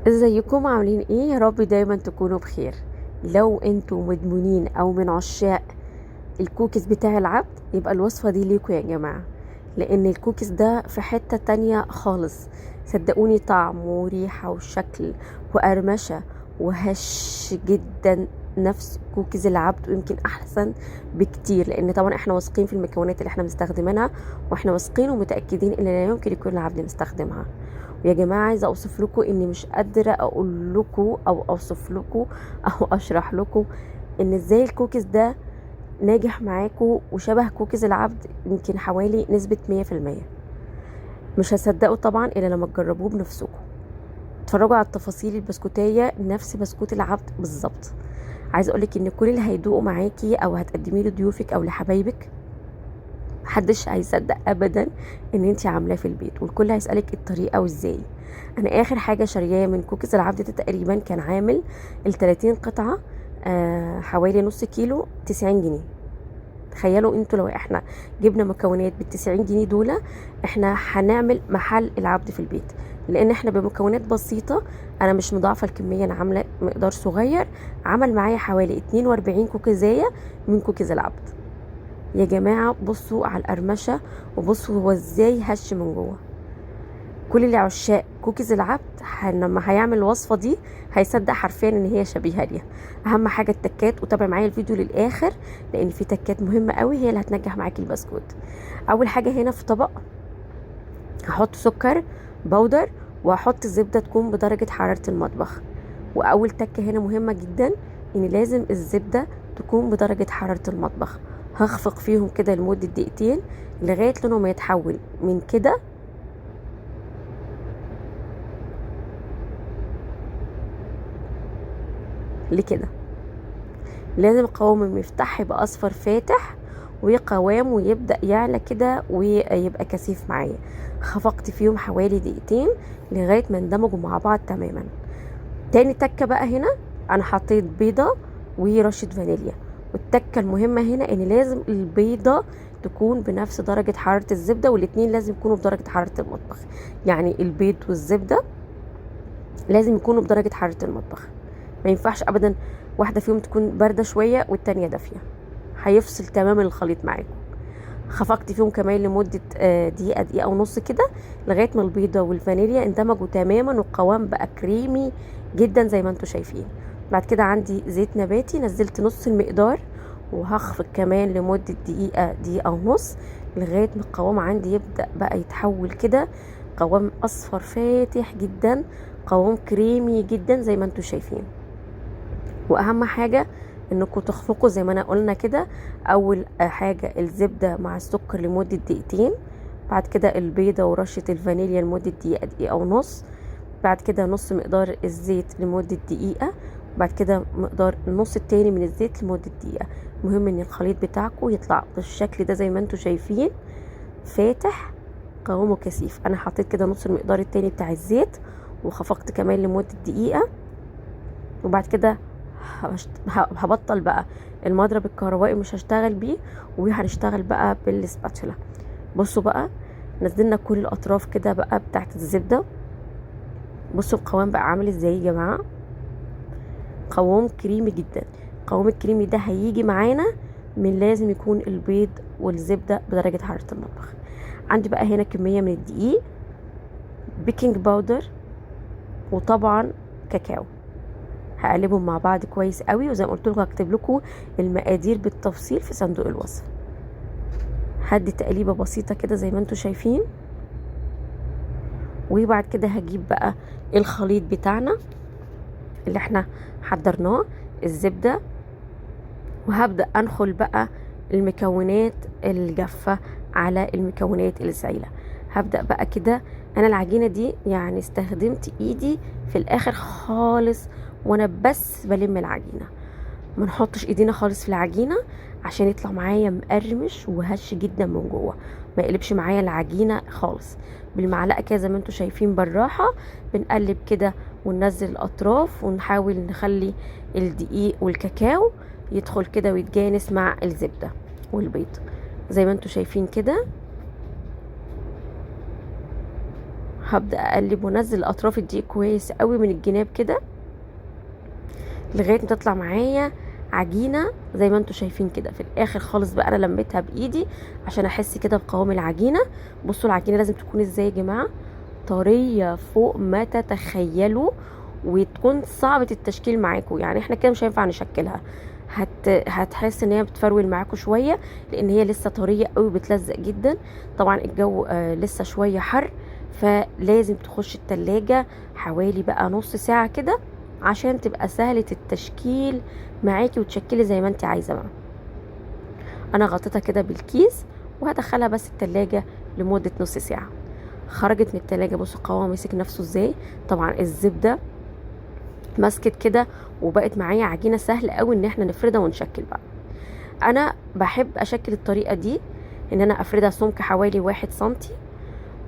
ازيكم عاملين ايه؟ يا رب دايما تكونوا بخير. لو انتوا مدمنين او من عشاق الكوكيز بتاع العبد يبقى الوصفة دي ليكوا يا جماعة، لان الكوكيز ده في حتة تانية خالص، صدقوني طعم وريحة وشكل وقرمشة وهش جدا، نفس كوكيز العبد ويمكن احسن بكتير، لان طبعا احنا واثقين في المكونات اللي احنا مستخدمينها، واحنا واثقين ومتأكدين ان لا يمكن يكون العبد مستخدمها. ويا جماعة عايزة اوصف لكم اني مش قادرة اقول لكم او اوصف لكم او اشرح لكم ان ازاي الكوكيز ده ناجح معاكم وشبه كوكيز العبد يمكن حوالي نسبة 100%. مش هتصدقوا طبعا الا لما تجربوه بنفسكم. اتفرجوا على التفاصيل البسكوتية نفس بسكوت العبد بالظبط. عايزة اقولك ان كل اللي هيدوقوا معاكي او هتقدميه لضيوفك او لحبايبك محدش هيصدق ابدا ان انتي عاملاه في البيت، والكل هيسألك الطريقة وازاي. انا اخر حاجة شارياه من كوكيز العبد ده تقريبا كان عامل ال 30 قطعة، حوالي نص كيلو 90 جنيه. تخيلوا انتوا لو احنا جبنا مكونات بال 90 جنيه دول احنا هنعمل محل العبد في البيت، لان احنا بمكونات بسيطة، انا مش مضاعفة الكمية، انا عاملة مقدار صغير، عمل معايا حوالي 42 كوكيزاية من كوكيز العبد. يا جماعة بصوا على القرمشة وبصوا هو ازاي هش من جوه. كل اللي عشاق كوكيز العبد لما هيعمل الوصفة دي هيصدق حرفيا ان هي شبيهة ليها. اهم حاجة التكات، وتابع معايا الفيديو للاخر لان في تكات مهمة قوي هي اللي هتنجح معاكي البسكوت. اول حاجة هنا في طبق هحط سكر بودر وهحط زبدة تكون بدرجة حرارة المطبخ. واول تكة هنا مهمة جدا ان لازم الزبدة تكون بدرجة حرارة المطبخ. هخفق فيهم كده لمدة دقيقتين لغاية لونه ما يتحول من كده لكده. لازم قوام المفتاح يبقى اصفر فاتح وقوامه ويبدأ يعلى كده ويبقى كثيف معايا. خفقت فيهم حوالي دقيقتين لغاية ما اندمجوا مع بعض تماما. تاني تكة بقى هنا انا حطيت بيضة ورشة فانيليا، والتكة المهمة هنا ان لازم البيضة تكون بنفس درجة حرارة الزبدة، والاتنين لازم يكونوا بدرجة حرارة المطبخ. يعني البيض والزبدة لازم يكونوا بدرجة حرارة المطبخ، ما ينفعش ابدا واحدة فيهم تكون باردة شوية والتانية دافية، هيفصل تماما الخليط معاكم. خفقت فيهم كمان لمدة دقيقة، دقيقة ونص كده لغاية ما البيضة والفانيليا اندمجوا تماما والقوام بقى كريمي جدا زي ما انتم شايفين. بعد كده عندي زيت نباتي، نزلت نص المقدار وهخفق كمان لمدة دقيقة، دقيقة ونص لغاية ما القوام عندي يبدأ بقى يتحول كده قوام أصفر فاتح جدا، قوام كريمي جدا زي ما انتم شايفين. واهم حاجة انكم تخفقوا زي ما انا قلنا كده، اول حاجة الزبدة مع السكر لمدة دقيقتين، بعد كده البيضة ورشة الفانيليا لمدة دقيقة، دقيقة ونص، بعد كده نص مقدار الزيت لمدة دقيقة، بعد كده مقدار النص التاني من الزيت لمدة دقيقة. المهم ان الخليط بتاعكم يطلع بالشكل ده زي ما انتم شايفين، فاتح قوامه كثيف. انا حطيت كده نص المقدار التاني بتاع الزيت وخفقت كمان لمدة دقيقة، وبعد كده هبطل بقى المضرب الكهربائي مش هشتغل بيه، وهنشتغل بقى بالسباتشولا. بصوا بقى نزلنا كل الاطراف كده بقى بتاعت الزبدة. بصوا القوام بقى عامل ازاي يا جماعة، قوام كريمي جدا. قوام الكريمي ده هيجي معانا من لازم يكون البيض والزبدة بدرجة حرارة المطبخ. عندي بقى هنا كمية من الدقيق، بيكنج باودر، وطبعا كاكاو. هقلبهم مع بعض كويس قوي، وزي ما قلت لكم هكتب لكم المقادير بالتفصيل في صندوق الوصف. هدي تقليبه بسيطه كده زي ما انتم شايفين، وبعد كده هجيب بقى الخليط بتاعنا اللي احنا حضرناه، الزبده، وهبدا انخل بقى المكونات الجافه على المكونات السائله. هبدا بقى كده، انا العجينه دي استخدمت ايدي في الاخر خالص وانا بس بلم العجينه، ما نحطش ايدينا خالص في العجينه عشان يطلع معايا مقرمش وهش جدا من جوه، ما يقلبش معايا العجينه خالص. بالمعلقه كده زي ما انتم شايفين بالراحه بنقلب كده وننزل الاطراف، ونحاول نخلي الدقيق والكاكاو يدخل كده ويتجانس مع الزبده والبيض زي ما انتم شايفين كده. هبدأ اقلب وانزل اطراف الدقيق كويس قوي من الجناب كده لغاية ما تطلع معايا عجينه زي ما انتم شايفين كده. في الاخر خالص بقى انا لميتها بايدي عشان احس كده بقوام العجينة. بصوا العجينة لازم تكون ازاي يا جماعة، طرية فوق ما تتخيلوا، وتكون صعبة التشكيل معاكم. يعني احنا كده مش هينفع نشكلها، هتحس ان هي بتفرول معاكم شوية لان هي لسه طرية قوي بتلزق جدا. طبعا الجو لسه شوية حر، فلازم تخش التلاجة حوالي بقى نص ساعة كده عشان تبقى سهلة التشكيل معاكي وتشكلي زي ما انت عايزه. بقى انا غطيتها كده بالكيس وهدخلها بس التلاجة لمدة نص ساعة. خرجت من التلاجة، بصوا القوام مسك نفسه ازاي. طبعا الزبدة مسكت كده وبقت معايا عجينه سهل قوي ان احنا نفردها ونشكل بقى. انا بحب اشكل الطريقة دي ان انا افردها سمك حوالي 1 سنتي،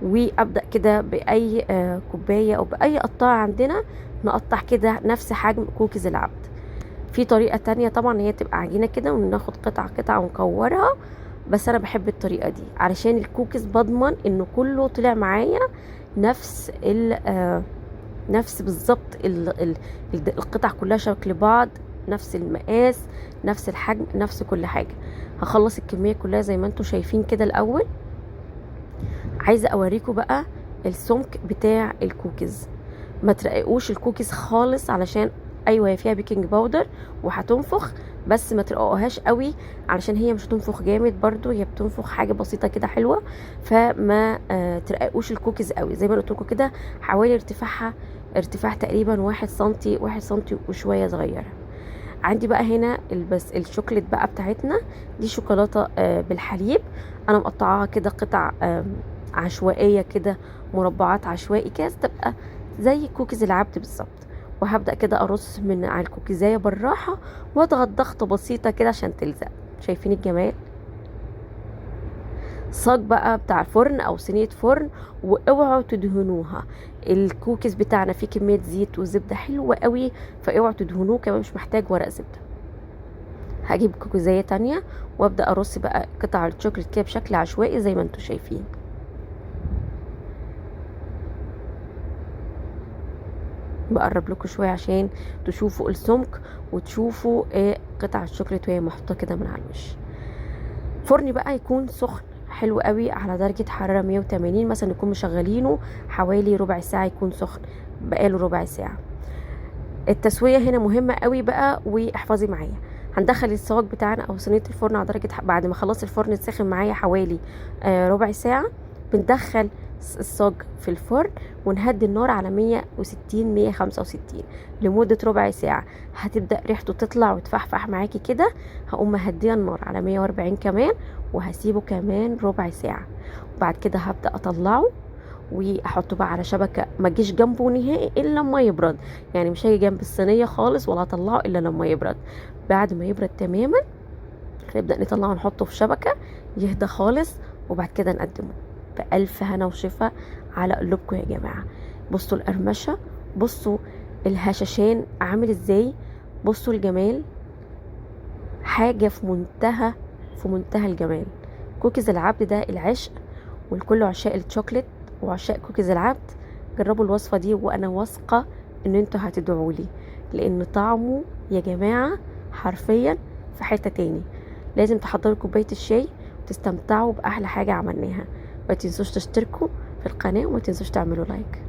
وابدا كده باي كوباية او باي قطاعه عندنا نقطع كده نفس حجم كوكيز العبد. في طريقه تانية طبعا هي تبقى عجينه كده وناخد قطعه قطعه ونكورها، بس انا بحب الطريقة دي علشان الكوكيز بضمن انه كله طلع معايا نفس نفس بالظبط القطع كلها شكل بعض، نفس المقاس، نفس الحجم، نفس كل حاجة. هخلص الكمية كلها زي ما انتم شايفين كده. الاول عايزه اوريكم بقى السمك بتاع الكوكيز. ما ترققوش الكوكيز خالص، علشان ايوه هي فيها baking powder وهتنفخ، بس ما ترققوهاش قوي علشان هي مش هتنفخ جامد، برضو هي بتنفخ حاجة بسيطة كده حلوة. فما ترققوش الكوكيز قوي. زي ما قلت لكم كده حوالي ارتفاعها ارتفاع تقريبا 1 سنتي، 1 سنتي وشوية صغيرة. عندي بقى هنا بس الشوكليت بقى بتاعتنا دي شوكولاتة بالحليب، انا مقطعاها كده قطع عشوائية كده، مربعات عشوائي كده تبقى زي كوكيز العبد بالظبط. وهبدا كده ارص من على الكوكيزايه بالراحة واضغط ضغطه بسيطة كده عشان تلزق. شايفين الجمال؟ صاج بقى بتاع الفرن او صينية فرن، واوعوا تدهنوها. الكوكيز بتاعنا فيه كمية زيت وزبده حلوة قوي، فاوعوا تدهنوه كمان، مش محتاج ورق زبدة. هجيب كوكيزايه تانية وابدا ارص بقى قطع الشوكليت كده بشكل عشوائي زي ما انتم شايفين. بقرب لكم شوية عشان تشوفوا السمك وتشوفوا ايه قطع الشوكليت وهي محطوطة كده من على الوش. فرن بقى يكون سخن حلو قوي على درجه حرارة 180 مثلا، نكون مشغلينه حوالي ربع ساعة، يكون سخن بقاله ربع ساعة. التسوية هنا مهمة قوي بقى، واحفظي معايا. هندخل الصاج بتاعنا او صينية الفرن على درجه بعد ما خلاص الفرن سخن معايا حوالي ربع ساعة، بندخل الصاج في الفرن ونهدي النار على 160 165 لمدة ربع ساعة. هتبدأ ريحته تطلع وتفحفح معاكي كده. هقوم مهديه النار على 140 كمان وهسيبه كمان ربع ساعة. وبعد كده هبدأ اطلعه واحطه بقى على شبكة، ما تجيش جنبه نهائي الا لما يبرد، يعني مش هيجي جنب الصينية خالص ولا هطلعه الا لما يبرد. بعد ما يبرد تماما هنبدأ نطلعه ونحطه في شبكة يهدى خالص، وبعد كده نقدمه بألف هنا وشفا على قلوبكم يا جماعة. بصوا القرمشة، بصوا الهشاشان عامل ازاي، بصوا الجمال، حاجة في منتهى الجمال. كوكيز العبد ده العشق، والكل عشاق الشوكليت وعشاق كوكيز العبد. جربوا الوصفة دي وانا واثقة ان انتوا هتدعوا لي، لان طعمه يا جماعة حرفيا في حتة تاني. لازم تحضروا كوباية الشاي وتستمتعوا بأحلى حاجة عملناها. ما تنسوش تشتركوا في القناة وما تنسوش تعملوا لايك.